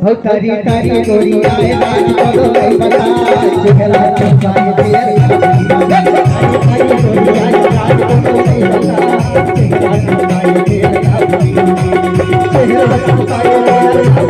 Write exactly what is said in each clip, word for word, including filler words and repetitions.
हो तारी तारी गोरी आए राज करो कई बता, चेहरा चमकाए तेरे। तारी तारी गोरी आए राज करो कई बता, चेहरा चमकाए तेरे। चेहरा चमकाए तेरे।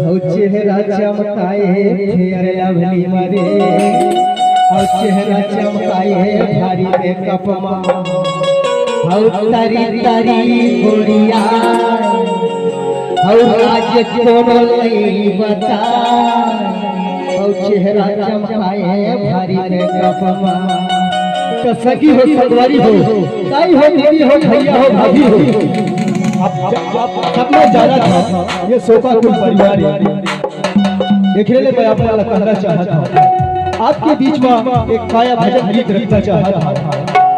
अउ चेहरा चमकाए फेयर लवली मरे, अउ चेहरा चमकाए भारी मेकअप मा। अउ तारी तारी गोरिया, अउ राज कोनो नइ बता, अउ चेहरा चमकाए भारी मेकअप मा। त सखी हो, संगवारी हो, ताई हो, दीदी हो, भैया हो, भाभी हो, आप, आप सब मैं जानत हँव, ये सोपा कुल परिवार हे। एकरे ले मैं आप मन ला कहना चाहत हँव, आपके बीच मा एक काया भजन गीत रखना चाहत हँव।